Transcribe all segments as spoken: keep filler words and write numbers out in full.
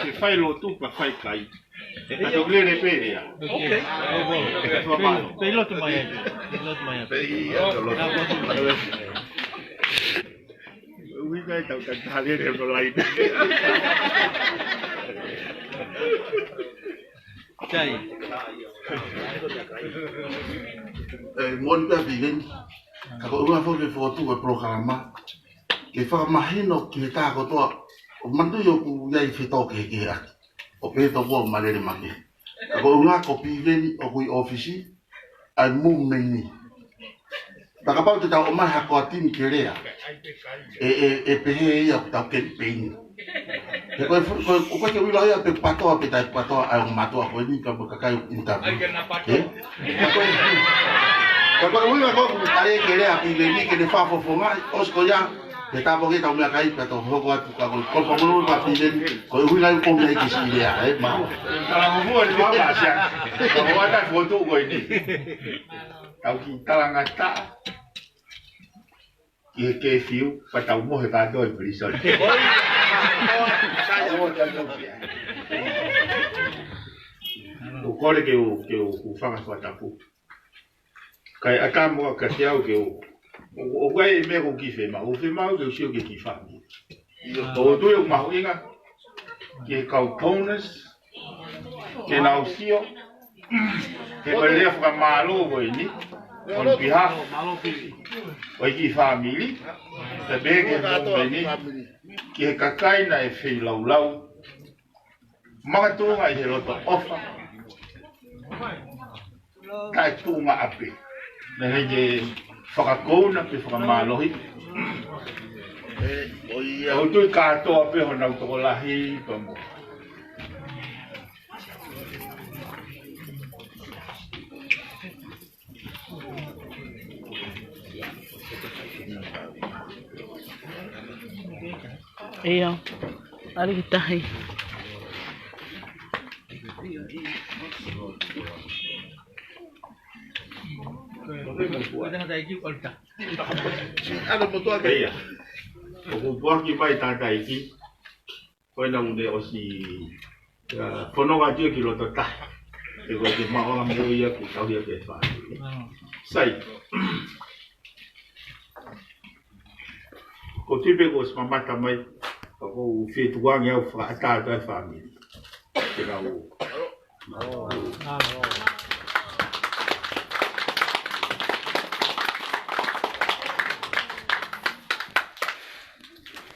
Ke fai lotu pea fai kai. Ka te lele pē ia. Okay. Fai lotu mai ai. Fai lotu mai ai. Fai ia, ka lotu. Ui, kai tau ka tā lele no lai. Kai. ʻE, moʻoni pē Piveni. Ka ko e ʻuhinga foki ke fokotuʻu e polokalama ke fakamahino ki he taha kotoa, ʻo manatuʻi ʻoku ʻi ai fetōkehekehe ʻaki. ʻO pehē tokua ʻoku malele makehe. Ka ko e ʻuhinga ko Piveni ʻoku ʻi ʻōfisi, ʻa e movement ni. Ka kapau te tau ʻomai ha koa timi ke lea, ʻe, ʻe, ʻe pehē ia ʻoku tau kemipeini. He ko e fu-, ko e, ko e ke ʻilo ia pe PATOA pe taʻe PATOA ʻa e ongo mātuʻa ko eni ka mo e kakai ʻoku interview. ʻE? Ka ko e, ka ko e ʻuhinga ko ē ʻoku tali ke lea ʻa Piveni ke ne fakafofongaʻi, ʻosi ko ia, ke tāpuakiʻi ʻetau meʻakai, pea tau hoko atu ka ko e, ko e fakamolū pē Piveni, ko e ʻuhinga ia ʻoku ʻomai ke siʻi lea, ʻe, mālō. Tala mo mua ni mama sia. Ka mo ata fotu ko eni. Tau kiʻi talangataʻa ki he kefiu, pea tau mohe kātoa ʻi prison. Sai, ʻo tau tau pia. ʻOku ou kole ke u, ke u, ke u fanga fakatapu. Kae ʻatā mo ka ke au ke u, ʻo, ʻoku ʻi ai e meʻa ʻoku ou kiʻi fiemaʻu, ʻoku ou fiemaʻu ke u sio ki he kiʻi fāmili. ʻOku ou tui ʻoku mahuʻinga ki he kau donors ke nau sio, he ko e lea fakamālō ko eni, on behalf ʻo e kiʻi fāmili, pea pehē ki he movement ni, ki he kakai naʻe feilaulau, makatuʻunga ʻi he loto ʻofa, taʻetuʻunga ʻape. Naʻe ʻikai ke fakakouna pe fakamālohi. ʻE, ʻo ia. ʻOku ou tui kātoa pē honau tokolahi pea mo. ʻIo, ʻaliki tahi. ʻAna motuʻa ke ia. ʻOku puaki mai tātaiki. Ko ena ʻoku ne ʻosi, ʻa, fononga atu ia ki loto tahi. ʻE ko e ke maʻola mo ia ke tauhi ʻa e fāmili. Sai. Ko e tui pē kuo ʻosi mamata mai, ka ʻoku ou fie tukuange au fakaʻatā atu ʻa e fāmili. Ke nau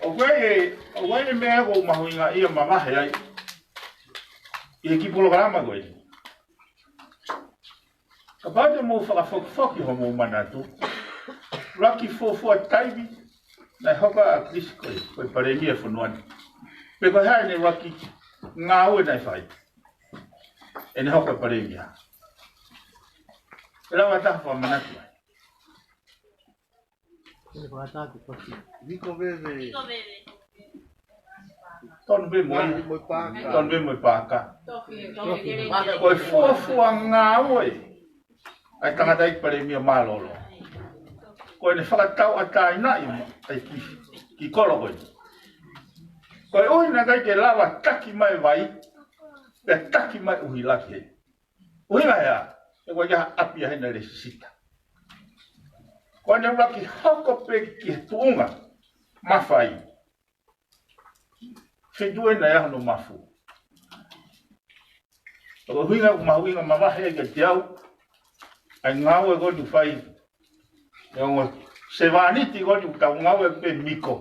ʻOku ʻi ai, ʻoku ʻi ai e meʻa ʻoku mahuʻinga ia mamahi ai ʻi he kiʻi polokalama ko eni. Kapau te mou fakafokifoki hoʻomou manatu, ʻuluaki fuofua taimi naʻe hoko ʻa Chris ko e, ko e palēmia ʻo e fonua ni. Pe ko e hā ʻene ʻuluaki ngāue naʻe fai. ʻEne hoko ko e palēmia. ʻE lava ʻe ha taha fakamanatu ai. Viko Veve. Tonu pē mo e, mo e Paaka. Tonu pē mo e Paaka. Ko e fuofua ngāue ʻa e tangataʻeiki palēmia mālōlō. Ko ʻene fakatauʻatāinaʻi ʻa e kiʻi, kiʻi kolo ko ē. Koeʻuhi naʻe ʻikai ke lava taki mai vai, pea taki mai ʻuhila ki hē. ʻUhinga ia, ʻe ʻikai ha ʻapi ia hena lēsisita. Ko ʻene ʻuluaki hoko pē ki he tuʻunga mafai. Feituʻu ena ia hono mafu. Ko e ʻuhinga ʻoku mahuʻinga mamahi ai kiate au ʻa e ngāue ko eni ʻoku fai ʻe he ongo sevāniti ko eni ʻoku tau ngāue pē miko.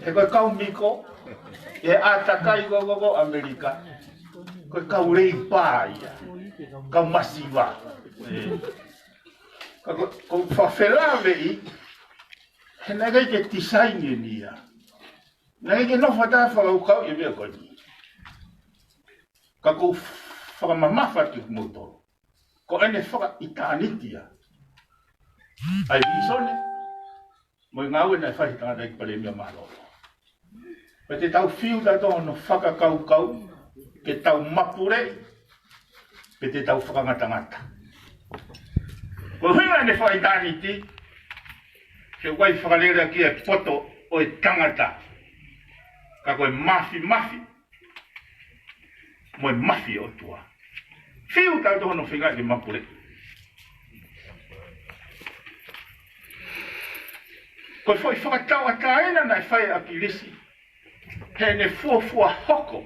He ko e kau miko, he ʻātakai ko ē ko ē ʻo ʻAmelika, ko e kau leipā ia, kau masiva. Ka ko, ko e fakafelāveʻi, he naʻe ʻikai ke tisaini eni ia. Naʻe ʻikai ke nofo ha taha fakakaukau ʻi he meʻa ko eni. Ka ʻoku ou fakamamafa atu kiate kimoutolu. Ko ʻene fakaʻitāniti ia ʻa e vīsone mo e ngāue naʻe fai ʻe he tangataʻeiki palēmia mālōlō. Pea te tau fiu tautolu hono fakakaukau, ke tau mapuleʻi, pe te tau fakangatangata. Ko e ʻuhinga ʻene fakaʻitāniti, he ʻoku ʻikai fakalele ʻaki e poto ʻo e tangata, ka ko e mafimafi mo e mafi ʻo e ʻOtua. Fiu tautolu hono feinga ke mapule. Ko e foʻi fakatauʻatāina naʻe fai ʻe ʻAkilisi heʻene fuofua hoko,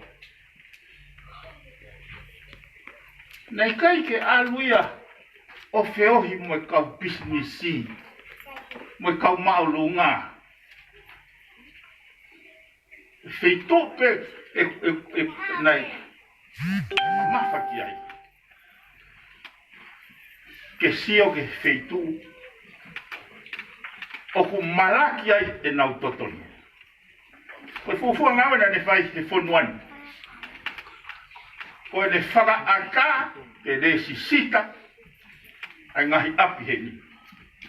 naʻe ʻikai ke ʻalu ia ʻo feohi mo e kau pisinisi, mo e kau māʻolunga. Feituʻu pē ʻe, ʻe, ʻe, naʻe mamafa ki ai ke sio ki he feituʻu ʻoku malaki ai ʻenau toto ni. Ko e fuofua ngāue naʻa ne fai he fonua ni, ko ʻene fakaʻatā ke lēsisita ʻa e ngaahi ʻapi heni,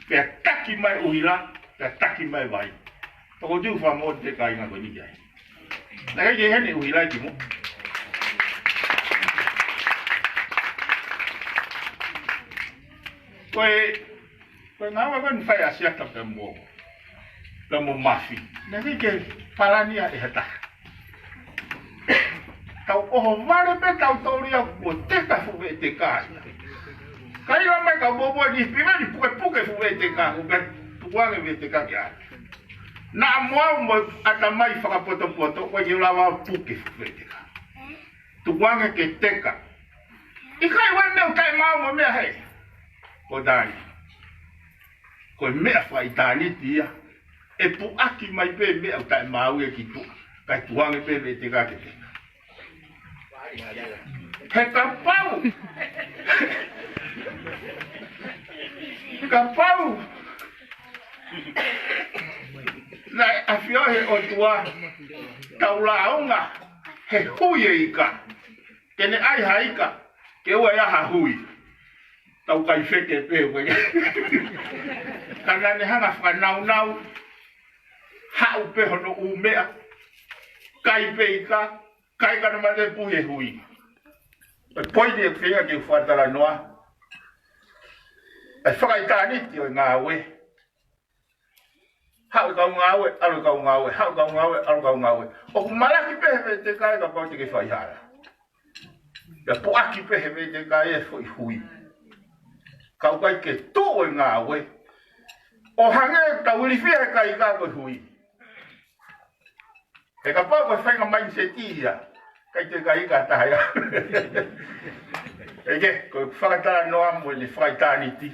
pea taki mai ʻuhila, pea taki mai vai. Pea ʻoku ou tui ʻoku fakamoʻoni pē kāinga ko eni ki ai. Naʻe ʻikai ke ʻi heni ʻuhila ki muʻa. Ko e, ko e ngāue ko eni fai ʻa Siata pea mo, pea mo Mafi, naʻe ʻikai ke palani ia ʻe ha taha. Tau ʻohovale pē tautolu ia kuo teka fuʻu veʻeteka ia. Ka ʻilo mai ka bobo ni pimeni pukepuke fuʻu veʻeteka, kuo pē tukuange veʻeteka ki ai. Naʻa mo au mo ʻatamai fakapotopoto, ʻoku ʻikai ke u lava ʻo puke fuʻu veʻeteka. Tukuange ke teka. ʻIkai, ʻoua naʻa u taʻemaau mo e meʻa hē. Ko e taimi, ko e meʻa fakaʻitāniti ia. ʻE puʻaki mai pē meʻa ʻoku taʻemaau ia ki tuʻa, kae tukuange pē veʻeteka ke teka. He kapau, kapau naʻe ʻafioʻi he ʻOtua tau lāunga he hui e ika, ke ne ʻai ha ika, ke ʻoua ʻe ʻi ai ha hui, tau kai feke pē ʻoku ʻikai. Ka naʻa ne hanga ʻo fakanaunau, haʻu pē hono ʻū meʻa, kai pē ika, kai ka na mate puhi e hui. Ko e poini ʻoku ou feinga ke u fakatalanoa, ʻa e fakaʻitāniti ʻo e ngāue. Haʻu e kau ngāue, ʻalu e kau ngāue, haʻu e kau ngāue, ʻalu e kau ngāue. ʻOku malaki pē he veʻeteka ia kapau te ke fai hala. Pea puʻaki pē he veʻeteka ia e foʻi hui. Ka ʻoku ʻikai ke tuʻu e ngāue ʻo hangē ʻoku tau ilifia he kai ika ko e hui. He kapau ko e faʻahinga mindset ia, ʻikai te kai ika ha taha ia. ʻEke, ko e fakatalanoa mo ʻene fakaʻitāniti.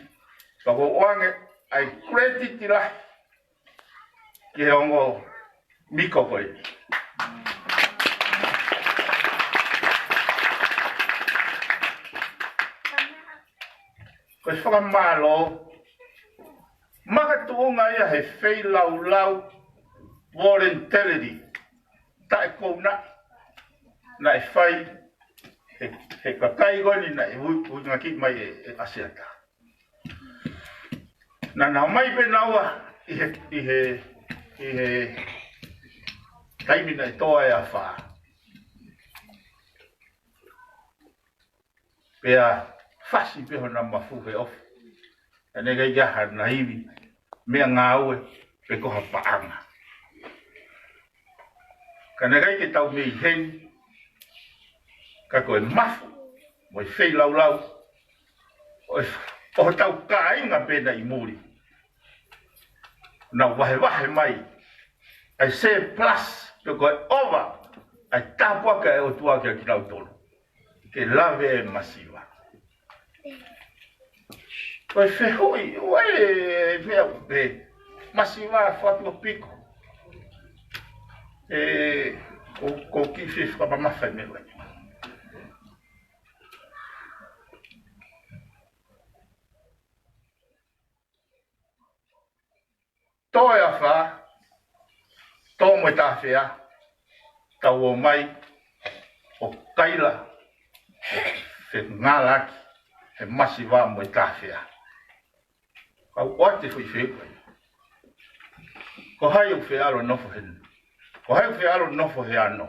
Pea ʻoku ou ʻoange ʻa e credit lahi ki he ongo miko ko eni. Ko e fakamālō makatuʻunga ia he feilaulau voluntarily, taʻe kouna, naʻe fai he, he kakai ko eni naʻe ui, uingakiʻi mai ʻe, ʻe ʻAsiata. Naʻa nau ō mai pē naua ʻi he, ʻi he, ʻi he taimi naʻe tō ai ʻa e afā. Pea fasi pē hona mafu he ofi. Naʻe ʻikai ke ʻi ai hana ivi, meʻangāue, pe ko ha paʻanga. Ka naʻe ʻikai ke tau mei heni, ka ko e mafu mo e feilaulau ʻo e, ʻo hotau kāinga pē naʻe ʻi muli. Nau vahevahe mai ʻa e surplus pe ko e ʻova ʻa e tāpuaki ʻa e ʻOtua kiate kitautolu ke lave e masiva. Ko e fehuʻi, ʻoua ʻe meʻa pē masiva fatu piko. ʻE, ko, ko e kiʻi fie fakamamafa e meʻa ko eni. Tō e afā, tō mo e tāfea, tau ō mai ʻo kaila, ʻo fengālaki he masiva mo e tāfea. Kau ʻoatu e foʻi fehuʻi. Ko hai ʻoku fie ʻalu ʻo nofo heni? Ko hai ʻoku fie ʻalu ʻo nofo he ano?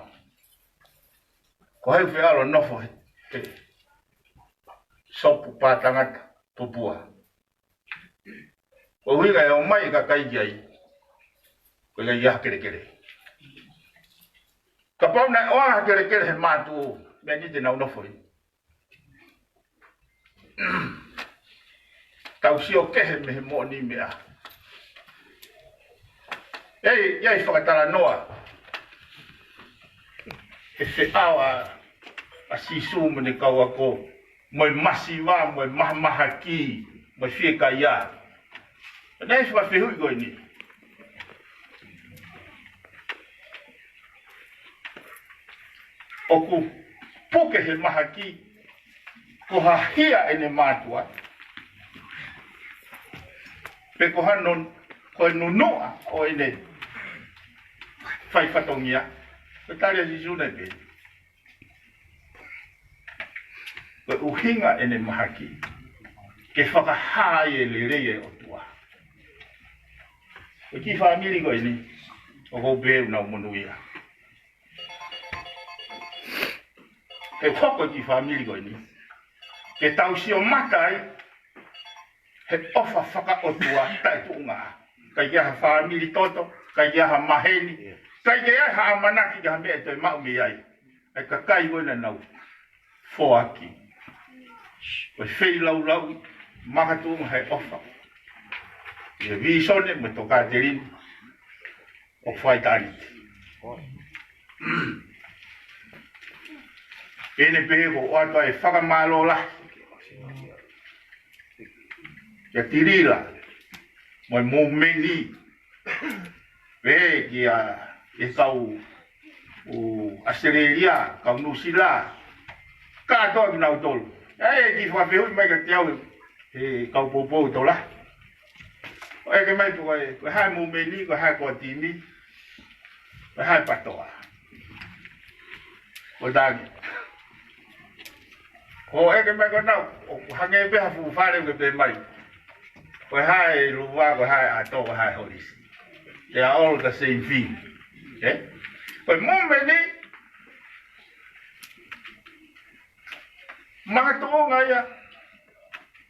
Ko hai ʻoku fie ʻalu ʻo nofo he, he sopu pātangata pupua? Ko e ʻuhinga ʻe ō mai e kakai ki ai, Ko ia ia ha kelekele. Kapau naʻe ʻoange ha kelekele he mātuʻa, meʻa ni te nau nofo ai. Tau sio kehe mei he moʻoni meʻa. ʻEi, ʻi ai fakatalanoa he feʻao ʻa, ʻa Sīsū mo ʻene kau ako, mo e masiva, mo e mahamahaki, mo e fiekaia. Naʻe fakafehuʻi ko eni. ʻOku puke he mahaki, ko ha hia ʻene mātuʻa, pe ko ha non-, ko e nunuʻa ʻo ʻene fai fatongia. Ko e tali ʻa Sīsū naʻe pehē, ko e ʻuhinga ʻene mahaki, ke fakahā ai e lelei ʻa e ʻOtua. Ko e kiʻi fāmili ko eni, ʻoku ou pehē ʻoku nau monūʻia. Ke hoko e kiʻi fāmili ko eni, ke tau sio mata ai he ʻofa fakaʻotua taʻetuʻunga. ʻIkai ke ʻi ai ha fāmili toto, ʻikai ke ʻi ai ha maheni, ʻikai ke ʻi ai ha ʻamanaki ki ha meʻa ʻe toe maʻu mei ai ʻa e kakai ko ē naʻa nau foaki. Ko e feilaulau makatuʻunga he ʻofa, ʻi he vīsone mo e tokāteline ʻo fai tali. ʻEne pehē ko ʻoatu ʻa e fakamālō lahi kia Tilila mo e Mumeni, pehē kia, e kau ʻo ʻAositelēlia, kau Nuʻusila, kātoa kinautolu. ʻA e kiʻi fakafehuʻi mai kiate au he kau poupou tola. ʻOku ʻeke mai pe ko e, ko e hā e Mumeni, ko e hā e Koatimi, ko e hā e Patoa. Ko e tangi. ʻOku ʻeke mai ko ena, ʻoku hangē pē ha fuʻu fale ʻoku ke pehē mai, ko e hā e Luva, ko e hā e ʻAto, ko e hā e Holisi. They are all the same thing. Eh? Ko e Mumeni, makatuʻunga ia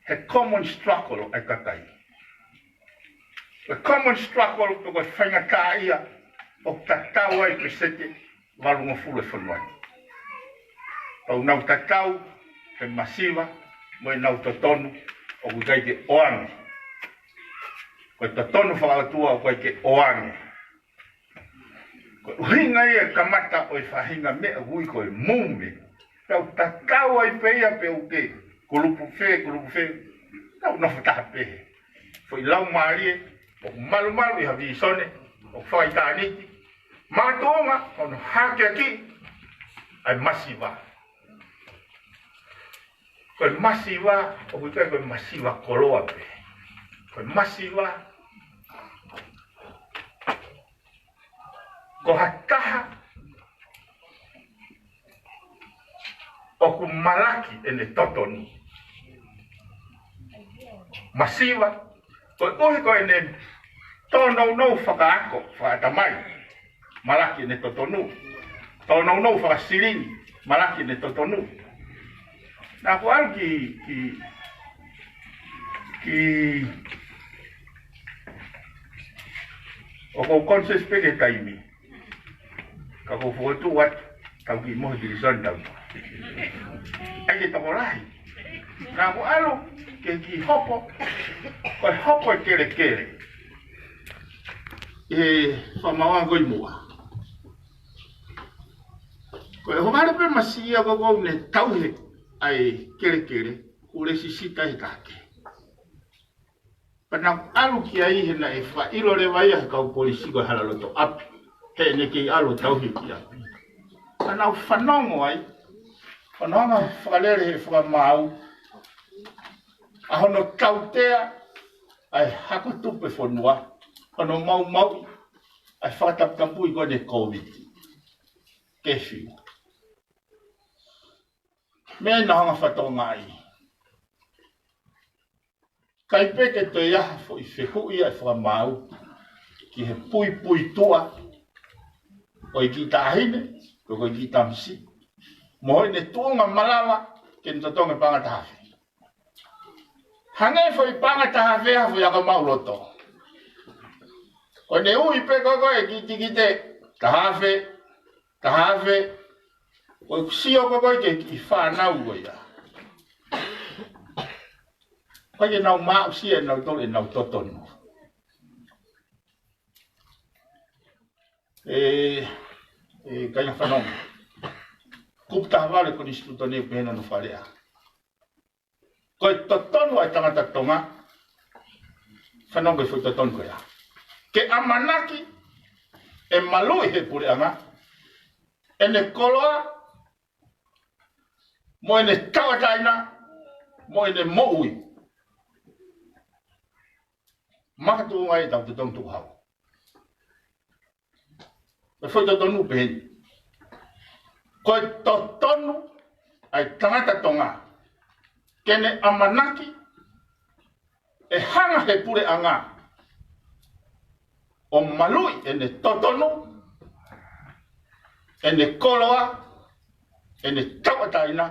he common struggle ʻa e kakai. Ko e common struggle pe ko e faingataʻaʻia ʻoku tatau ai peseti valungofulu e fonua ni. Pea ʻoku nau tatau he masiva mo ʻenau totonu ʻoku ʻikai ke ʻoange. Ko e totonu fakaʻotua ʻoku ʻikai ke ʻoange. Ko e ʻuhinga ia e kamata ʻo e faʻahinga meʻa ʻoku ui ko e Mumeni. Tau tatau ai pē ia pe ʻoku ke kulupu fē, kulupu fē. Tau nofo taha pē he foʻi laumālie ʻoku malumalu ʻi ha vīsone ʻoku fakaʻitāniti. Makatuʻunga hono hakeakiʻi ʻa e masiva. Ko e masiva, ʻoku ʻikai ko e masiva koloa pē. Ko e masiva, ko ha taha ʻoku malaki ʻene totonu. Masiva, koeʻuhi ko ʻene tōnounou fakaako, fakaʻatamai, malaki ʻene totonu. Tōnounou fakasilini, malaki ʻene totonu. Naʻa ku ʻalu ki, ki, ki, ʻoku ou conscious pē ki he taimi. Ka ʻoku ou fokotuʻu atu, tau kiʻi mohe ki Lisoni tau. ʻAi ke tokolahi. Naʻa ku ʻalu ki he kiʻi hopo, ko e hopo e kelekele. ʻI he fakamaauʻanga ko ē ʻi muʻa. Ko e ʻohovale pē masiʻia ko ē ʻoku ne tauhi ʻa e kelekele, ʻoku lesisita he taha kehe. Pea naʻa ku ʻalu ki ai he naʻe fakaʻilo leva ia he kau polisi ko e hala loto ʻapi. He ʻene kei ʻalu ʻo tauhi ki ʻapi. Pea naʻa ku fanongo ai, fanongo fakalele he fakamaau, ʻa hono tautea ʻa e hako tupe fonua, hono maumauʻi ʻa e fakataputapui ko eni e Kōviti. Kefi. Meʻa naʻa ku hanga ʻo fakatokangaʻi. ʻIkai pē ke toe ʻi ai ha foʻi fehuʻi ʻa e fakamaau ki he puipuituʻa ʻo e kiʻi taʻahine, pe ko e kiʻi tamasiʻi, mo ʻene tuʻunga malava ke ne totongi e paʻanga taha afe. Hangē foʻi paʻanga taha afe ha foʻi ako maʻuloto. Ko ʻene ui pē ko ē ko ē kitekite, taha afe, taha afe, ko e sio ko ē ko ē ki he kiʻi fānau ko ia. ʻIkai ke nau maʻusia ʻe nautolu ʻenau totonu. ʻE, ʻe kāinga fanongo. Kupu taha valu ʻo e Konisitūtone ʻoku pehē hono fakalea: Ko e totonu ʻa e tangata Tonga, fanongo ki he foʻi totonu ko ia, ke ʻamanaki ʻe maluʻi ʻe he puleʻanga ʻene koloa, mo ʻene tauʻatāina, mo ʻene moʻui. Makatuʻunga ʻetau totongi tukuhau. Ko e foʻi totonu pehē ni. Ko e totonu ʻa e tangata Tonga ke ne ʻamanaki ʻe hanga ʻe he puleʻanga ʻo maluʻi ʻene totonu, ʻene koloa, ʻene tauʻatāina,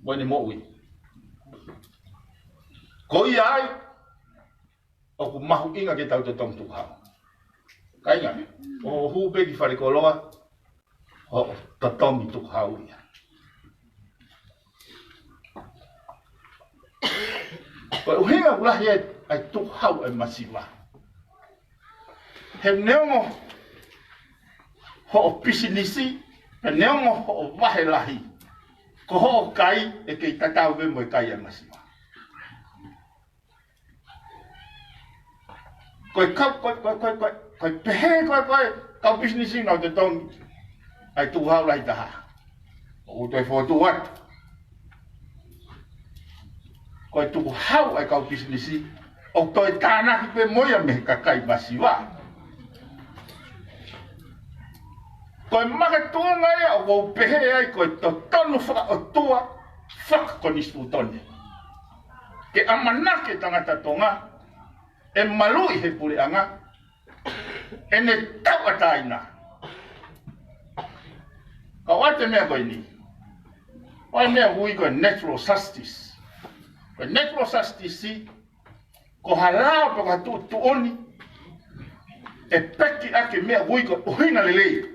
mo ʻene moʻui. Ko ia ai ʻoku mahuʻinga ke tau totongi tukuhau. Kāinga, ʻo hū pē ki falekoloa, ʻo totongi tukuhau ia. Ko e ʻuhinga ʻoku lahi ai ʻa e tukuhau ʻa e masiva, he neongo hoʻo pisinisi, he neongo hoʻo vahe lahi, ko hoʻo kai ʻe kei tatau pē mo e kai ʻa e masiva. Ko e kau, ko e, ko e, ko e, ko e, ko e pehē, ko e, ko e kau pisinisi nau totongi ʻa e tukuhau lahi taha. ʻOku toe fokotuʻu atu, ko e tukuhau ʻa e kau pisinisi ʻoku toe tānaki pē mo ia mei he kakai masiva. Ko e makatuʻunga ia ʻoku ou pehē ai ko e totonu fakaʻotua, fakakonisitūtone, ke ʻamanaki ʻe he tangata Tonga ʻe maluʻi ʻe he puleʻanga ʻene tauʻatāina. Ka ʻoku ʻi ai e meʻa ko eni, ʻoku ʻi ai e meʻa ʻoku ui ko e natural justice. Ko e natural justice, ko ha lao pe ko ha tuʻutuʻuni ʻe pekiʻaki e meʻa ʻoku ui ko e ʻuhinga lelei.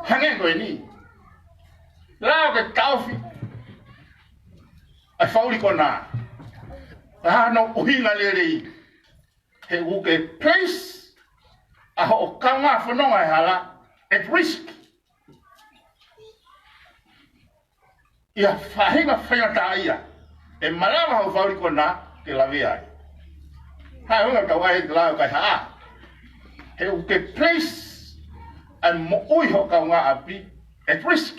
Hangē ko eni, lao ke taʻofi ʻa e faʻu likona, ʻa hono ʻuhinga lelei, he ʻoku ke place ʻa hoʻo kaungā fononga he hala at risk. ʻI ha faʻahinga faingataʻaʻia, ʻe malava hoʻo faʻu likona ke lavea ai. Hā e ʻuhinga ʻoku tau ʻai ai e lao kaihaʻa? He ʻoku ke place ʻa e moʻui hoʻo kaungāʻapi at risk.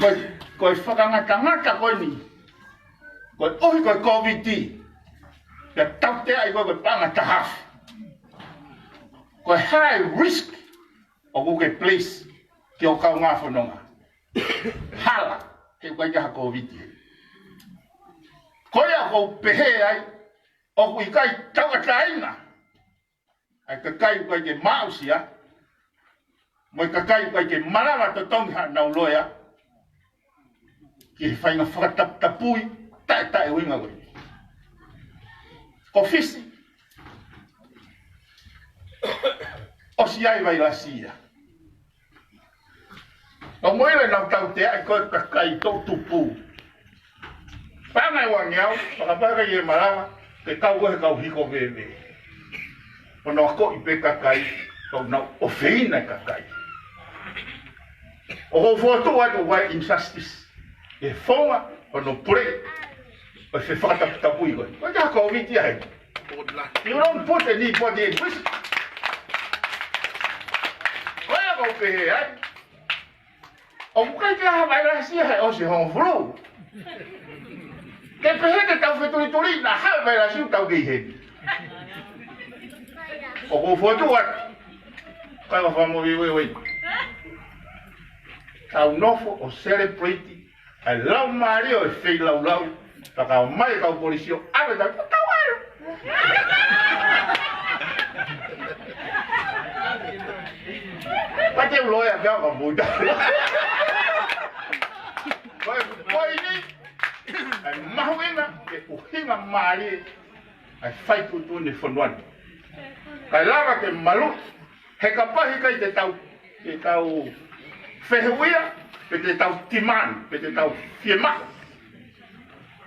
Ko e, ko e fakangatangata ko eni, koeʻuhi ko e Kōviti, pea tautea ai ko e, ko e paʻanga taha afe. Ko e high risk ʻoku ke place ki hoʻo kaungā fononga. Hala, he ʻoku ʻikai ke ʻi ai ha Kōviti. Ko ia ʻoku ou pehē ai, ʻoku ʻikai tauʻatāina ʻa e kakai ʻoku ʻikai ke maʻusia, mo e kakai ʻoku ʻikai ke malava totongi haʻanau loea ki he faʻahinga fakataputapui taʻetaʻeuinga ko eni. Ko Fisi, ʻosi ʻi ai e vailasi ia. Ka mou ʻilo ʻenau tauteaʻi ko e kakai toʻutupu. Paʻanga ʻe uangeau, fakapapau ʻe malava ke kau ko e kau hiko veve. Ko hono akoʻi pē kakai, ʻoku nau ʻofeina e kakai. ʻOku ou fokotuʻu atu ʻoku ʻi ai e injustice ʻi he founga hono pule ʻo e fefakataputapui ko ē. Ko e taha Kōviti ia he. You don't put anybody at risk. Ko ia ʻoku ou pehē ai, ʻoku ʻikai ke ʻi ai ha vailasi ia he ʻosi hongofulu. Ke pehē ke tau fetulituliʻi naʻa haʻu e vailasi ʻoku tau kei heni. ʻOku ou fokotuʻu atu, kāinga fakamoʻui, tau nofo ʻo celebrate ʻa e laumālie ʻo e feilaulau. Ka ʻomai e kau polisi ʻo ʻave, tau, tau ʻalu. Pea te u loea pē au ka mou tau. Ko e, ko eni, ʻe mahuʻinga ke ʻuhinga mālie ʻa e fai tuʻutuʻuni ʻa e fonua ni. Kae lava ke malu, he kapau ʻikai te tau, te tau fehuʻia, pe te tau demand, pe te tau fiemaʻu.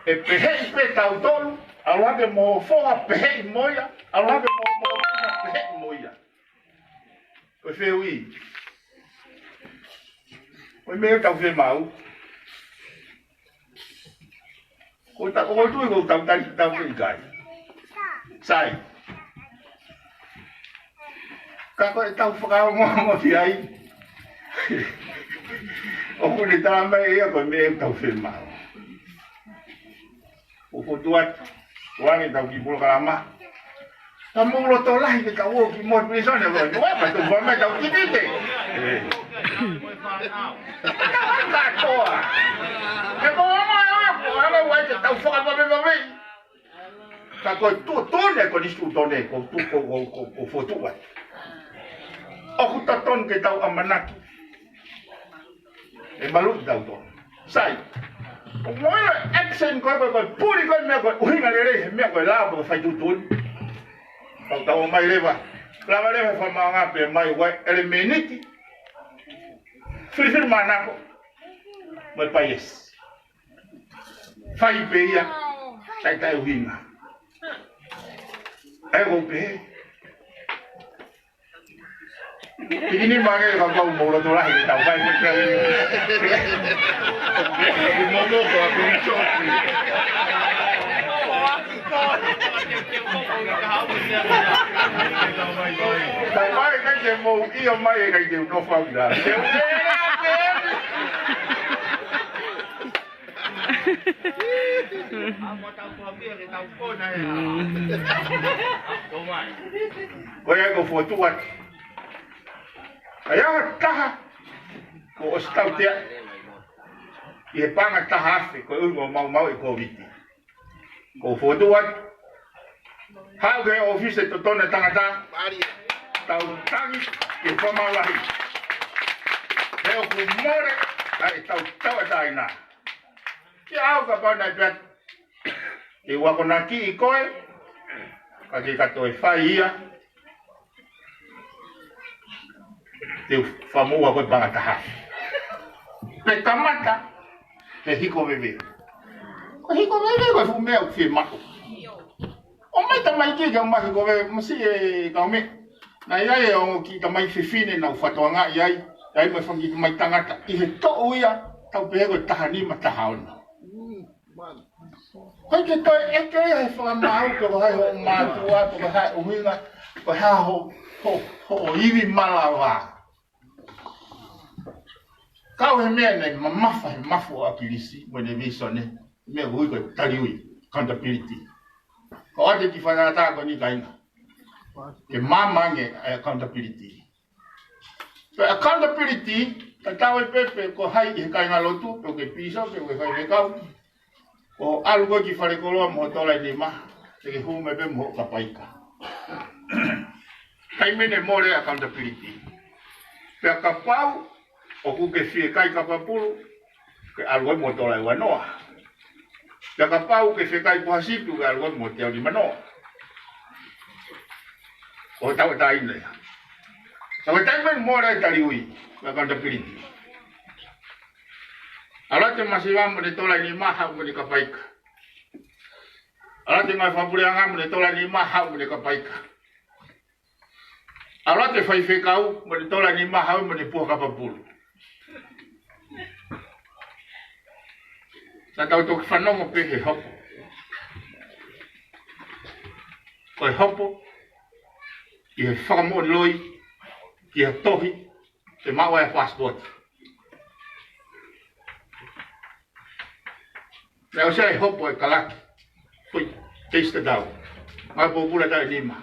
ʻE peheʻi pē tautolu, ʻalu hake mo e foha peheʻi mo ia, ʻalu hake mo e motuʻa peheʻi mo ia. Ko e fehuʻi. Ko e meʻa ʻoku tau fiemaʻu. Ko ta, ko tui ko tau tali tau ke ikai. Sai. Ka ko e tau fakaongoongo ki ai. ʻOku ne tala mai ia ko e meʻa ʻoku tau fiemaʻu. ʻO fotu atu. Ko ane tau ki polokalama. Ka mou loto lahi ke tau ō ki mo e pilīsone ko e. Ko e pa tu pa mai tau ki tite. Ē. Ka tau ai katoa. Ke ko ʻomo e ʻapo, ʻapo ua te tau fakapapapapei. Ka ko e tuʻutuʻuni ko e lisi tuʻutuʻuni, ko tu ko, ko, ko, ko fotu atu. ʻOku totonu ke tau ʻamanaki. ʻE malu tautolu. Sai. ʻO mo e action ko e, ko e, ko e puli ko e meʻa ko e ʻuhinga lelei he meʻa ko e lao ko e fai tuʻutuʻuni. Tau tau mai leva. Lava leva he fakamaʻunga pē mai ua ʻelemēniti. Filifilimānako. Mo e paiesi. Fai pē ia. Taʻe taʻe ʻuhinga. ʻE ko pē. Ini mange ka kau mau loto lahi ke tau fai mo tau ini. Mau loto aku ni sopi. Tau mai kai te mau ʻio mai kai te uno fau da. Ko ia ko fotu atu. ʻA ia ʻa taha, ko ʻOsitautea, ʻi he paʻanga taha afe, ko e ʻuhinga ʻo maumau ʻi he Kōviti. Ko fotu atu. Haʻu ki he ʻōfisi totonu ʻa e tangata. Tau tangi, ʻi he fakamaau lahi. He ʻoku mole, ʻa e tau tau ʻa e taina. Ke ʻau ka pau nai pea. Ke u akonakiʻi koe, ka ke ka toe fai ia, te u fakamoʻua koe paʻanga taha. Pe kamata, he hiko veve. Ko e hiko veve, ko e fuʻu meʻa ʻoku fiemaʻu. ʻOmai tamaiki ke ʻomai hiko veve, masi e kaumeʻa. Naʻe ʻi ai e ongo kiʻi tamai fefine naʻa ku fakatokangaʻi ai, ʻi ai mo e fanga kiʻi tamai tangata. ʻI he toʻu ia, tau pehē ko e taha nima, taha ono. Ko e ke toe ʻeke ia he fakamaau pe ko hai hoʻo mātuʻa, pe ko hai ʻuhinga, pe ko hai ho, ho, hoʻo ivi malava. Kau he meʻa naʻe mamafa he mafu ʻo ʻAkilisi, mo ʻene vīsone, meʻa ui ko e taliui, accountability. Ko ʻate ki fakatātā ko eni kāinga. Ke maama ange ʻa e accountability. Pe accountability, tatau ai pē pe ko hai ʻi he kāingalotu, pe ko e pīsope, pe ko e faifekau. ʻO ʻalu koe ki falekoloa mo e tola ʻe nima, te ke hū mai pē mo e kapaika. Taimi ʻe mole accountability. Pea kapau, ʻoku ke fie kai kapapulu, ke ʻalu ai mo e tola ʻe uanoa. Pea kapau ke fie kai poha sipi, ke ʻalu ai mo e teau nimanoa. ʻO tau e taina ia. Tau e taina mo e mole e taliui, mo e accountability. ʻAlu ʻa e masiva mo e tola ʻe nima haʻu mo e kapaika. ʻAlu ʻa e ngaahi fakapuleʻanga mo e tola ʻe nima haʻu mo e kapaika. ʻAlu ʻa e faifekau mo e tola ʻe nima haʻu mo e puha kapapulu. Sa tau toki fanongo pē he hopo. Ko e hopo, ʻi he fakamoʻoni loi, ʻi he tohi, ke maʻu ai e passport. Naʻe ʻosi ʻa e hopo e kalaki. Fui, taste down. Mai pōpula taʻe nima.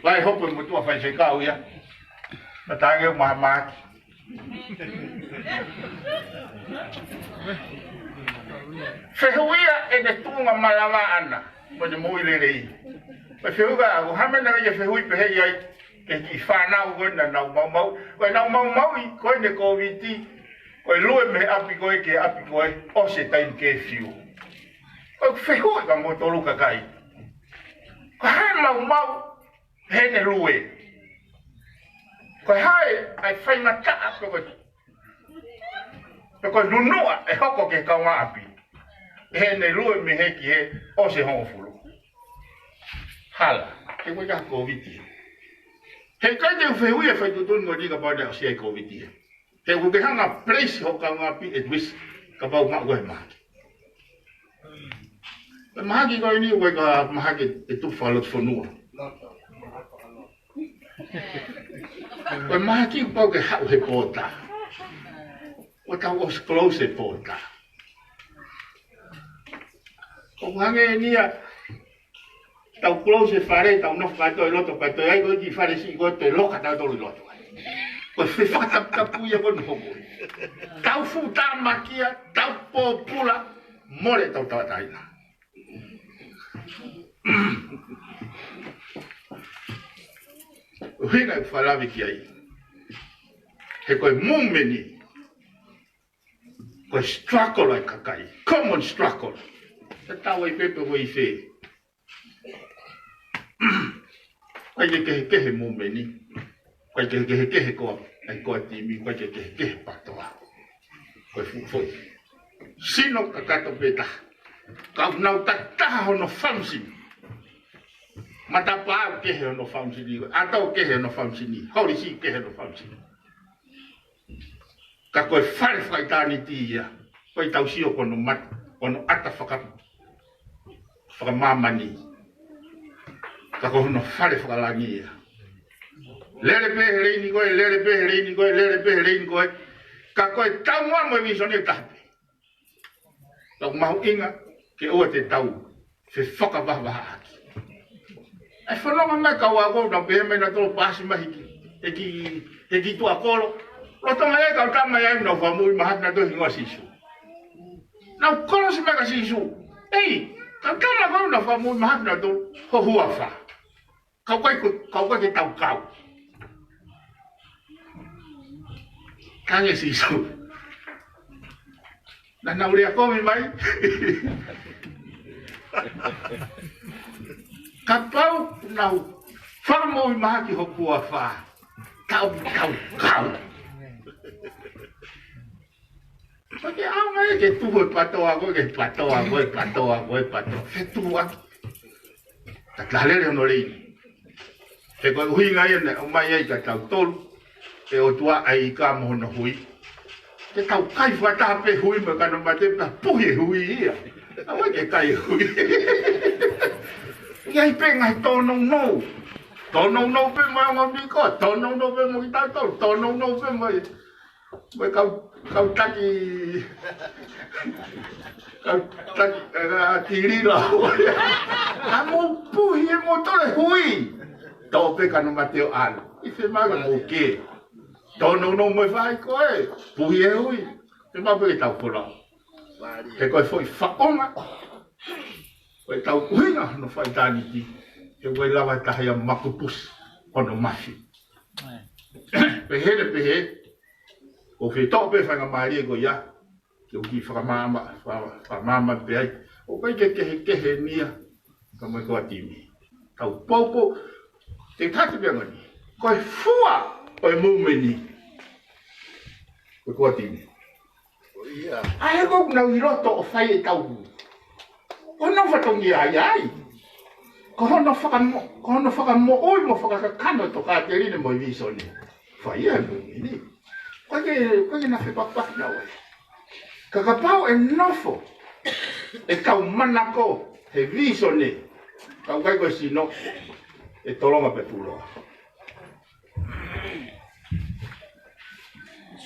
Vai hopo e motuʻa faifekau ia. Na tange o mahamaki. Fehuʻia ʻene tuʻunga malava ʻana, mo ʻene moʻui lelei. Pea fehuʻia au, ko e hā e meʻa naʻe fehuʻi pehē ai, ki he kiʻi fānau ko ē naʻa nau maumau, ko ʻenau maumauʻi, ko ʻene Kōviti, ko e lue mei he ʻapi ko ē ki he ʻapi ko ē, ʻosi e taimi kefiu. ʻOku fehuʻi ka mo tolu kakai. Ko e hā e maumau heʻene lue? Ko e hā e faingataʻa pe ko e, pe ko e nunuʻa ʻe hoko ki he kaungāʻapi heʻene lue mei he ki he ʻosi e hongofulu? Hala, he ko e ka Kōviti. He ʻikai te u fehuʻi e faitotonu ko eni kapau naʻe ʻosi ʻa e Kōviti. He ʻoku ke hanga place ho kaungāʻapi at risk kapau maʻu ko e mahaki. Ko e mahaki ko eni ʻoku ʻikai ko ha mahaki ʻe tufa loto fonua. Ko e mahaki ʻoku pau ke haʻu he pōta. ʻO tau ʻosi close e pōta. ʻOku hangē eni ia, tau close e fale, tau nofo kātoa ʻi loto, pea toe ʻai ko e kiʻi fale siʻi ko ē toe loka tautolu ʻi loto. Ko e fefakataputapu ia ko eni ʻoku hoko. Tau fuʻu tāmaki ia, tau pōpula, mole tau tauʻatāina. ʻUhinga ʻeku fakalave ki ai. He ko e movement ni, ko e struggle ʻa e kakai. Common struggle. Tatau ai pē pe ko e fē. ʻIkai ke kehekehe movement ni. ʻIkai ke kehekehe ko e, ʻa e ko e timi, ʻikai ke kehekehe PATOA. Ko e fuʻu foʻi sino kakato pē taha. Ka ʻoku nau takitaha hono function. Matapā ʻoku kehe hono function. ʻAto ʻoku kehe hono function. Holisi ʻoku kehe hono function. Ka ko e fale fakaʻitāniti ia, ko e tau sio ko hono mata, ko hono ʻata faka-, fakamāmani. Ka ko hono fale fakalangi ia. Lele pē he leini ko ē, lele pē he leini ko ē, lele pē he leini ko ē. Ka ko e taumuʻa mo e vīsone ʻe taha pē. Ka ʻoku mahuʻinga ke ʻoua te tau fefakavahavahaʻaki. ʻE fononga mai kau ako, nau pehē mai nautolu paasi mai he kiʻi, he kiʻi, he kiʻi tuʻa kolo. Lolotonga e kau tama ia ʻoku nau fakamoʻui mahaki nautolu he hingoa ʻo Sīsū. Nau kolosi mai kia Sīsū. ʻEi, kau tama ko ē ʻoku nau fakamoʻui mahaki nautolu ho huafa. Kau kai ko, kau kai ke tau kau. Kae hangē Sīsū. Naʻa nau lea kovi mai. Kapau ʻoku nau fakamoʻui mahaki hoku huafa, tau, tau kau. Pea ke ʻaonga ia ke tuhu e PATOA ko ē, ke PATOA ko ē, PATOA ko ē, PATOA. Fetuʻuaki. Ka taha lele hono leini. He ko e ʻuhinga ia naʻe ʻomai ai kia tautolu ʻe he ʻOtua ʻa e ika mo hono hui. Ke tau kai fakataha pē hui mo e kano mate pea puhi e hui ia. ʻAua ke kai e hui. ʻI ai pē ngaahi tōnounou. Tōnounou pē mo e ongo miko. Tōnounou pē mo kitautolu. Tōnounou pē mo e Mo e kau, kau taki, kau taki, ē, tilila. Ka mou puhi ē mou tole hui. Tau pē kano mate ʻo ʻalu. ʻI fē mai ka mou ke. Tōnounou mo e fai ko ē. Puhi e hui. Te mau pē ke tau kola. He ko e foʻi faʻunga. Ko e tau ʻuhinga hono fakaʻitāniti. He ʻoku ʻikai lava taha ia makupusi hono mafi. Pehē le pehē, ʻoku fetō pē faingamālie ko ia, ke u kiʻi fakamaama, faka-, fakamaama pē ai. ʻOku ʻikai ke kehekehe eni ia, ka mo e ko e timi. Tau poupou, te tati pē ngoni. Ko e fua ʻo e movement ni. Ko e ko e timi. ʻA ē ʻoku nau ʻi loto ʻo fai e tau. Ko hono fatongia ia ai. Ko hono fakamo-, ko hono fakamoʻui mo fakakakano e tokāteline mo e vīsone. Fai ia he movement ni. ʻOku ʻikai ke, ʻoku ʻikai ke na fepapaki naua. Ka kapau ʻe nofo e tau manako he vīsone. Ka ʻoku ʻikai ko e sino ʻe tolonga pē puloa.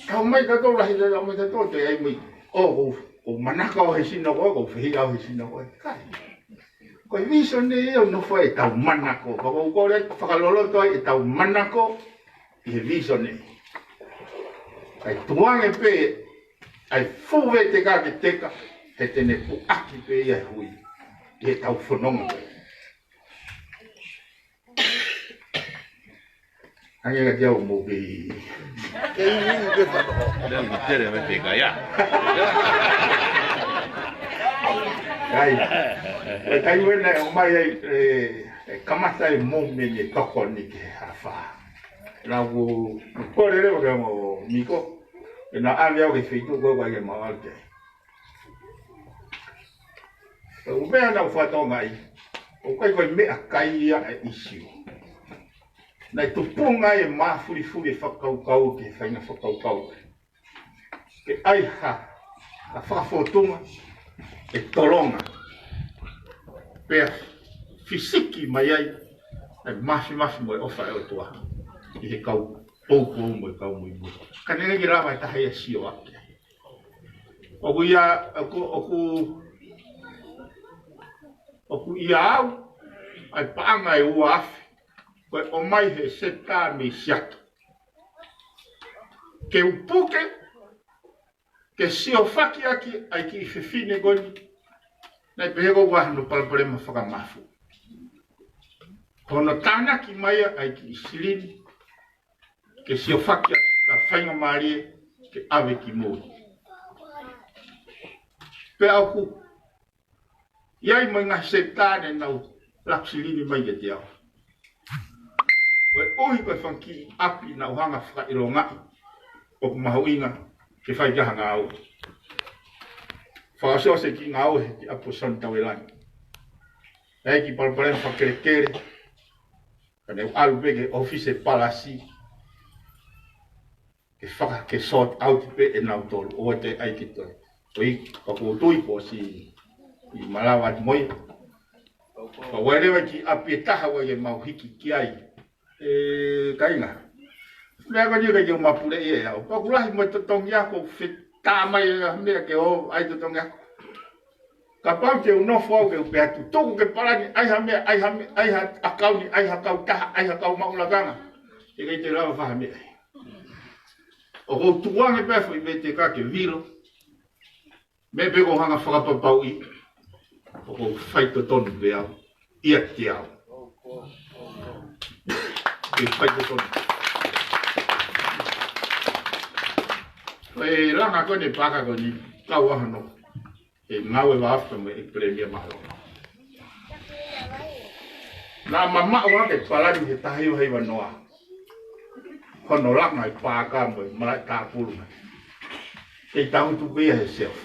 Kau mai ka tau lahi, kau mai ka tau te ai mai. ʻO, ʻoku ou, ʻoku ou manako au he sino ko ē, ʻoku ou fehiʻa au he sino ko ē. ʻIkai. Ko e vīsone ia ʻoku nofo ai e tau manako. Ka ʻoku ou kole fakaloloto ai e tau manako ʻi he vīsone. Kae tukuange pē ʻa e fuʻu veteka ke teka, he te ne puʻaki pē ia e hui. ʻI he tau fononga. Hangē kiate au mo ke. Ke ʻi, ʻi, ke fa-. Lea ni tere me te kaia. Ai. Ko e taimi ē naʻe ʻomai ai, ē, ʻe kamata e moment ʻe tokoni ki he afā. Naʻá ku kole leva ki he ongo Miko, ʻe na ʻave au ki he feituʻu ko ē ʻoku ʻikai ke mau ʻalu ki ai. Ko e meʻa naʻá ku fakatokangaʻi, ʻoku ʻikai ko e meʻakai ia e ʻīsiu. Naʻe tupunga e mafulifuli e fakakaukau ki he faʻahinga fakakaukau. Ke ʻai ha, ha fakafōtunga ʻe tolonga. Pea fisiki mai ai e mafimafi mo e ʻofa ʻa e ʻOtua ʻi he kau poupou mo e kau muimui. Ka naʻe ʻikai ke lava e taha ia ʻo sio hake. ʻOku ʻia, ʻoku, ʻoku, ʻoku ʻia au ʻa e paʻanga ʻe ua afe ko ē ʻomai ʻe he Setup mei Siato ke u puke, ke siofaki ʻaki ʻa e kiʻi fefine ko eni. Naʻe pehē ko ē ʻoku ʻi ai hano palopalema fakamafu. Ko hono tānaki mai ʻa e kiʻi silini ke siofaki ʻaki, ka faingamālie ke ʻave ki mui. Pea ʻoku ʻi ai mo e ngaahi Setup naʻa nau laku silini mai kiate au. Koeʻuhi ko e fanga kiʻi ʻapi naʻá ku hanga ʻo fakaʻilongaʻi ʻoku mahuʻinga ke fai ki ai ha ngāue. Fakaʻosiʻosi e kiʻi ngāue he kiʻi ʻapi ʻo Soni Tauelangi. ʻI ai e kiʻi palopalema fakakelekele, ka ne u ʻalu pē ki he ʻōfisi ʻo e palasi ke faka-, ke sort out pē ʻe nautolu, ʻoua te ai ke toe. ʻOi, ka ʻoku ou tui kuo ʻosi malava atu mo ia. Ka ʻoku ʻi ai leva e kiʻi ʻapi ʻe taha ʻoku ʻikai ke mau hiki ki ai. ʻE, kāinga. Meʻa ko eni ʻikai ke u mapuleʻi ʻe au. Ka ʻoku lahi mo e totongi ako, fetā mai e meʻa ke ō ʻai totongi ako. Kapau te u nofo au ke u pehē atu, tuku ke palani, ʻai ha meʻa, ʻai ha meʻa, ʻai ha ʻakauni, ʻai ha kautaha, ʻai ha kau maʻu lakanga. ʻIkai te u lava fai ha meʻa. ʻOku ou tukuange pē foʻi vete ka ke vilo. Meʻa pē ʻoku ou hanga ʻo fakapapauʻi, ʻoku ou faitotonu pē au ʻiate au. Ke faitotonu. Ko e langa ko eni e paaka ko eni, kau ʻa hono ʻe ngāue vāofi mo e Palēmia Mālōlō. Naʻa mamaʻo ʻa e palani he taha hiva hiva noa. Hono langa e paaka mo e malaʻe tāpulu mai. Kei tangutu pē ia he shelf.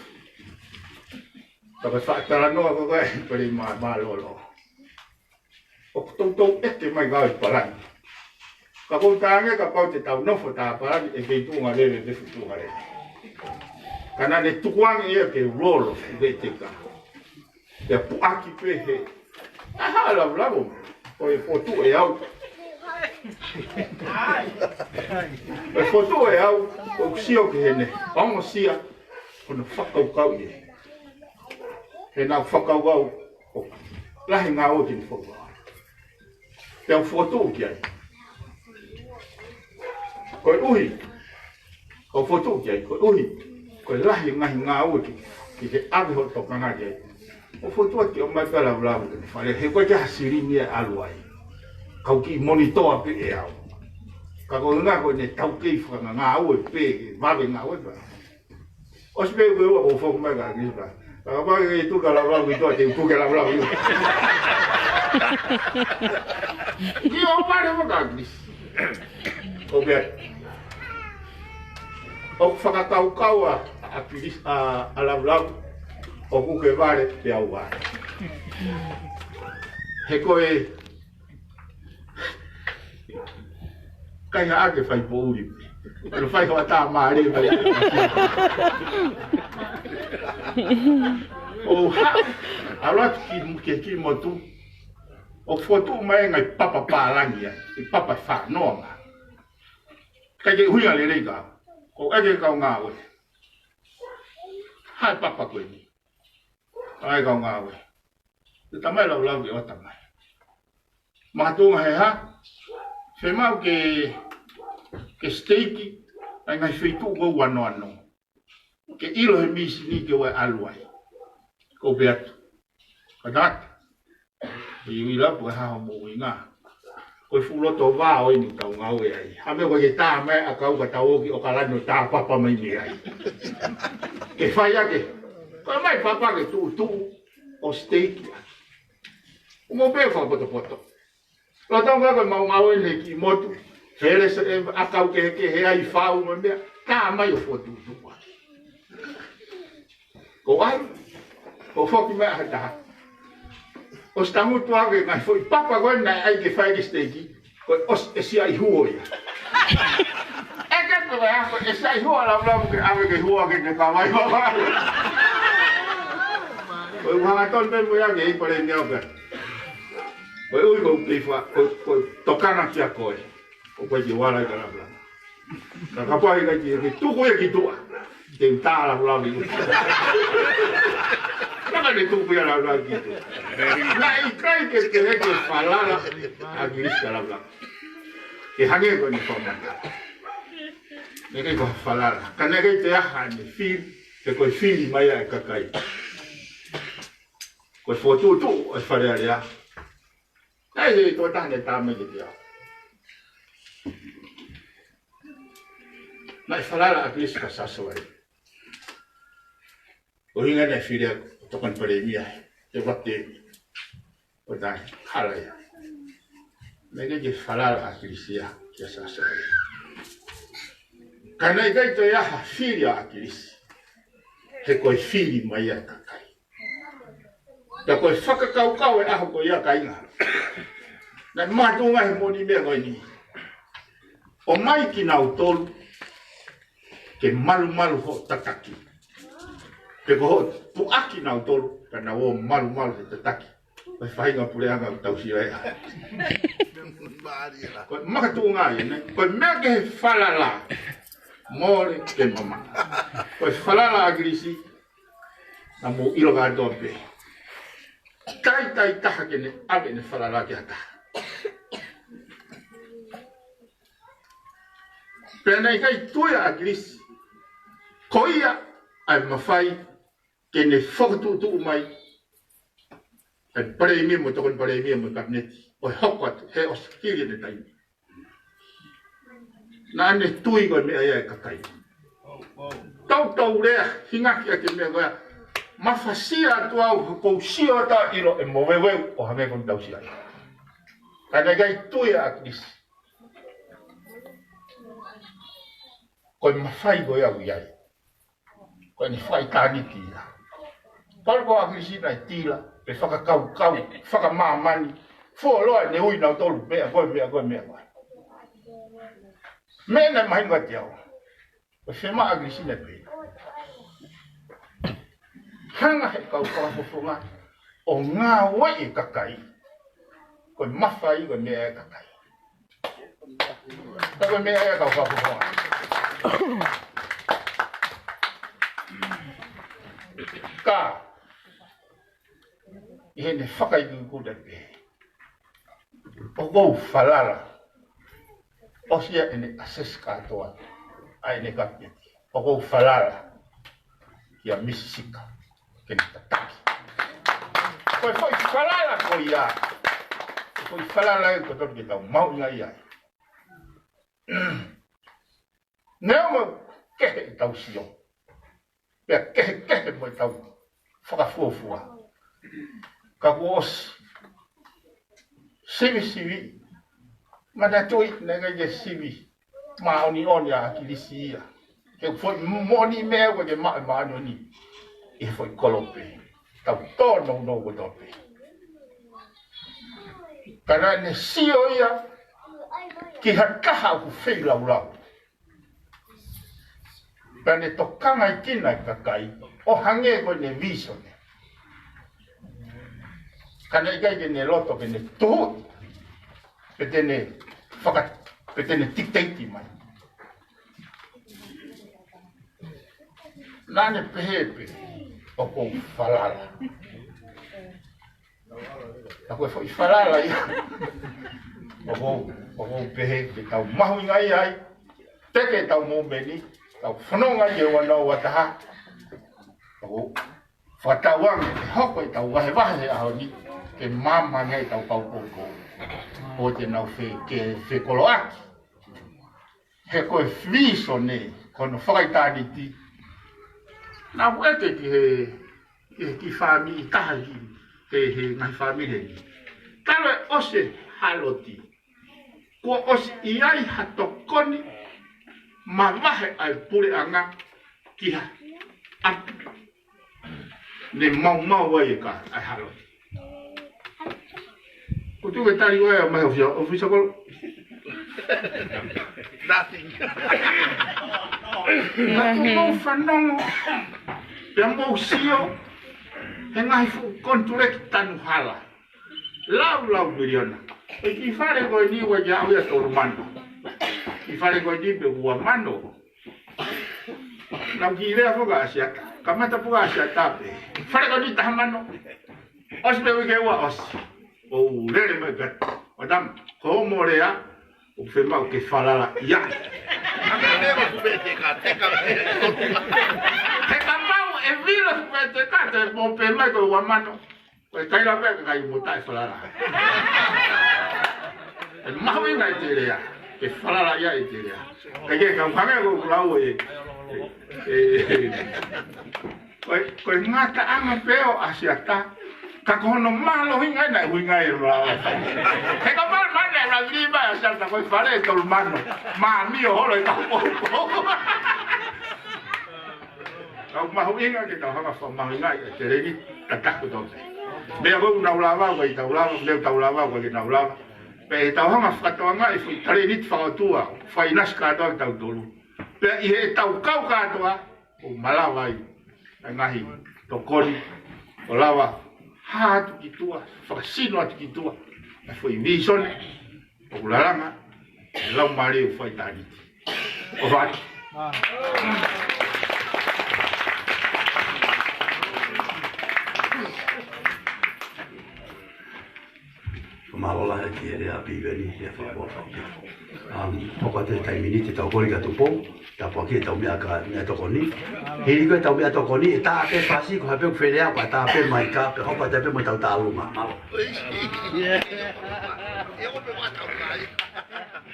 Ka ko e faʻa talanoa ko ē ʻa e Palēmia Mālōlō. ʻOku toutou ʻeke mai ngāue palani. Ka ʻoku ou talaange kapau te tau nofo ʻo tā palani ʻe kei tuʻunga lele, ʻe kei tuʻunga lele. Ka naʻa ne tukuange ia ke lolo, ʻi he teka. Pea puʻaki pē he. ʻAha, Lavulavu. Ko e fotu ʻe au. Ko e fotu ʻe au, ʻoku ou sio ki heʻene ongosia, ko hono fakakaukau ia. He naʻá ku fakakaukau, ʻoku lahi e ngāue ke ne fakakaukau. Pea u fokotuʻu ki ai. Koeʻuhi, ʻoku ou fokotuʻu ki ai, koeʻuhi ko e lahi e ngaahi ngāue ke, ke ke ʻave hoʻo tokanga ki ai. ʻOku ou fokotuʻu atu ke ʻomai pē ʻa Lavulavu ki he fale, he ʻoku ʻikai ke ʻi ai ha silini ia ʻe ʻalu ai. Ka u kiʻi monitoa pē ʻe au. Ka ko e ʻuhinga ko ʻene taukei fakangāue pē, vave ngāue pē. ʻOsi pē ko ē ʻoku ou foki mai kia Agnes pea. Ka kapau ʻe tuku ʻa Lavulavu ʻi tuʻa, te u tuku ʻa Lavulavu ʻi tuʻa. ʻIo, vale mo kia Agnes. ʻOku pehē. ʻOku fakakaukau ʻa, ʻa Agnes, ʻa, ʻa Lavulavu. ʻOku ke vale pea u vale. He ko e ʻikai ha ake fai poʻuli. Ano fai hoa tā mālie mai. ʻO ha, ʻalu atu ki, ki, ki motu. ʻOku fokotuʻu mai e ngaahi papa pālangi ia, e papa fānoa ma. ʻIkai ke ʻuhinga lelei ka. Ko e ke kau ngāue. Hai papa ko eni. Hai kau ngāue. Te tamai Lavulavu ke ʻoatu mai. Makatuʻunga he hā, fiemaʻu ke, ke siteiki ʻa e ngaahi feituʻu ko ē ʻoku anoano. Ke ʻilo he mīsini ke ʻoua ʻe ʻalu ai. Ko u pehē atu. Ka tata. ʻI ui lapu e hā hoʻomo ʻuhinga. Ko e fuʻu loto vā ʻo eni ʻoku tau ngāue ai. Ha meʻa ko ē ke tā mai ʻa e kau ka tau ō ki ʻAokalani ʻo tā papa mai mei ai. Ke fai ake. Ko e ʻomai papa ke tuʻutuʻu. ʻo siteiki ʻaki. ʻO mo pē fakapotopoto. Lolotonga ko e maʻumaʻu ʻeni ki motu. Fele se e ʻakau kehekehe ai fau mo e meʻa. Ka mai ʻo fokotuʻutuʻu ʻaki. Ko ai, ko foki mai ha taha. ʻOsi tangutu ake ngaahi foʻi papa ko ē naʻe ʻai ke fai ki siteiki. Ko e ʻosi ʻe siʻi huo ia. ʻE ke ko e ako ʻe siʻi huo lau lau ke ʻave ke huo ke ne ka mai papa. Ko e ʻuhinga tonu pē mo ia ke i pale ni au pē. Ko e ui ko e kei fa, ko e, ko e tokanga kia koe. ʻOku ʻikai ke u ala ʻi ka lau lau. Ka kapau ʻe ʻikai ke, ke tuku ia ki tuʻa. Te u tā lau lau ni. Ka ka ne tuku ia lau lau ki tuʻa. Naʻe ʻikai ke, ke, ke falala ʻa Kilisi ka lau lau. Ke hangē ko ʻene fakamatala. Naʻe ʻikai ko ha falala. Ka naʻe ʻikai toe ʻi ai haʻane fili, he ko e fili mai ʻa e kakai. Ko e fokotuʻutuʻu ʻo e Fale Alea. Naʻe ʻi ai e tokotaha naʻe tā mai kiate au. Naʻe falala ʻa Kilisi kia Sasavai. ʻUhinga naʻe fili au ʻo tokoni palēmia he vate ʻo taʻe hala ia. Naʻe ʻikai ke falala ʻa Kilisi ia kia Sasavai. Ka naʻe ʻikai toe ʻi ai ha fili ʻa Kilisi. He ko e fili mai ʻa e kakai. Ka ko e fakakaukau e ʻaho ko ia kāinga. Naʻe makatuʻunga he moʻoni meʻa ko eni. ʻOmai kinautolu ke malumalu hoʻo tataki. Pe ko hoʻo puʻaki kinautolu, ka nau ō malumalu he tataki. Ko e faʻahinga puleʻanga ʻoku tau sio ai. Ko e makatuʻunga ia, ne? Ko e meʻa ke he falala. Mole ke mamaʻo. Ko e falala ʻa Kilisi, naʻa mou ʻilo kātoa pē. ʻIkai toe ʻi ai ha taha ke ne ʻave ʻene falala ki ha taha. Pea naʻe ʻikai tui ʻa Kilisi. Ko ia ʻa e mafai ke ne fokotuʻutuʻu mai ʻa e palēmia mo e tokoni palēmia mo e kapineti. ʻO hoko atu, he ʻosi hili ʻene taimi. Naʻa ne tui ko e meʻa ia ʻa e kakai. Toutou lea, hingaki ʻa e meʻa ko ia. Mafasia atu au, he ʻoku ou sio atu ʻilo ʻe mo veveu ʻo hangē ko ʻeni tau sio ai. Ka naʻe ʻikai tui ʻa Kilisi. Ko e mafai ko ia ʻoku ʻi ai. Ko ʻene fakaʻitāniti ia. Pau ko ʻa Kilisi naʻe tila, pe fakakaukau, fakamāmani, fuoloa ʻene ui nautolu, meʻa ko e, meʻa ko e, meʻa ko e. Meʻa naʻe mahino kiate au. Ko e fiemaʻu ʻa Kilisi naʻe pehē. Hanga he kau fakafofonga, ʻo ngāueʻi e kakai. Ko e mafai, ko e meʻa ʻa e kakai. Ka ko e meʻa ia kau fakafofonga. Ka, ʻi heʻene fakaikuiku naʻe pehē. ʻOku ou falala. ʻOsi ia ʻene ʻasesi kātoa. ʻA ʻene kapineti. ʻOku ou falala. Kia Misi Sika. Ke ne tataki. Ko e foʻi falala ko ia. Ko e foʻi falala ia ko tonu ke tau mahuʻingaʻia ai. Neongo kehe ʻetau sio. Pea kehekehe mo ʻetau fakafuofua. Ka kuo ʻosi. Sivisivi. Manatuʻi naʻe ʻikai ke sivi. Māʻoniʻoni ʻa Kilisi ia. Ke foʻi moʻoni meʻa ʻoku ke maʻu e māʻoniʻoni. ʻI he foʻi kolope. Tau tōnounou kotoa pē. Ka naʻa ne sio ia. Ki ha taha ʻoku feilaulau. Pea ne tokangaekina e kakai, ʻo hangē ko ʻene vīsone. Ka naʻe ʻikai ke ne loto ke ne tuhu, pe te ne faka-, pe te ne titeiti mai. Naʻa ne pehē pē, ʻoku ou falala. Ka ko e foʻi falala ia. ʻOku ou, ʻoku ou pehē ke tau mahuʻingaʻia ai. Teke ʻetau moʻui ni, tau fononga ʻi he ua noa ua taha. ʻOku ou fakatauange ke hoko ʻetau vahevahe he ʻaho ni, ke maama ange ʻetau kau koukou. ʻO te nau fe-, ke fekoloaki. He ko e vīsone, ko hono fakaʻitāniti. Naʻa ku ʻeke ki he, ki he kiʻi fāmili ʻi taha ki, He, he ngaahi fāmili ni. Talu e ʻosi e Haloti, kuo ʻosi ʻi ai ha tokoni mavahe ʻa e puleʻanga ki ha ʻapi ne maumau ai e kā ʻa e Haloti. Ko tu ke tali ʻoe mai ʻofisa, ʻofisa kolo. Nothing. Ka kuo mou fanongo, pea mou sio he ngaahi fuʻu konituleki tanu hala. Lau, lau miliona. ʻI he kiʻi fale ko eni ʻoku ʻikai ke ʻaʻau ia ʻe tolu mano. Kiʻi fale ko eni pē ua mano. Naʻá ku kiʻi lea foki kia ʻAsiata. Kamata pē kia ʻAsiata pē. Fale ko eni taha mano. ʻOsi pē uike ua ʻosi. ʻO lele mai pē. ʻO tama, ko hoʻomo lea, ʻoku fiemaʻu ke falala ia. He kapau ʻe vilo ʻa Supeteka, te mo pehē mai ko e ua mano. Ko e kaila pē ka kai mo taʻe falala. ʻE mahuʻinga e te lea, ke falala ia e te lea. Kae kehe, ka u hangē ko ʻeku lau e, e, e, ko e, ko e ngataʻanga pē ʻo ʻAsiata, ka ko hono mālohinga naʻe ʻuhinga ai e lau. He kapau naʻe ʻuluaki lea mai ʻAsiata ko e fale ʻe tolu mano, māmio holo e kau poupou. Ka ʻoku mahuʻinga ke tau hanga fakamahuʻingaʻi e te lea ni, ka taku tau te. Meʻa ko ē ʻoku nau lava, ʻoku ʻikai tau lava, meʻa ʻoku tau lava, ʻoku ʻikai ke nau lava. Pea ʻi heʻetau hanga fakatokangaʻi e foʻi talēniti fakatuʻa, fainasi kātoa kitautolu. Pea ʻi heʻetau kau kātoa, ʻoku malava ai e ngaahi tokoni, ʻo lava hā atu ki tuʻa, fakasino atu ki tuʻa e foʻi vīsone ʻoku lalanga e Laumālie ʻoku Fai Talēniti. ʻOfa atu. Mālō lahi ki he lea ʻa Piveni, he fakaʻofoʻofa. Um, hoko atu e taimi ni te tau kole kia Tupou, tāpuakiʻi ʻetau meʻa ka, meʻa tokoni. Hili ko ʻetau meʻa tokoni, ʻe tā pē pasi, ko ha pē ʻoku fele ai, ko e tā pē mai ka, pea hoko atu pē mo ʻetau tālunga. Mālō.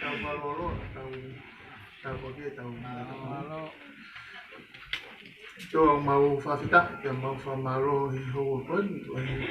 Tau mālōlō, tau, tau koke, tau mālō. Tō mau fakafetaʻi, tō mau fakamālō he houa ko eni.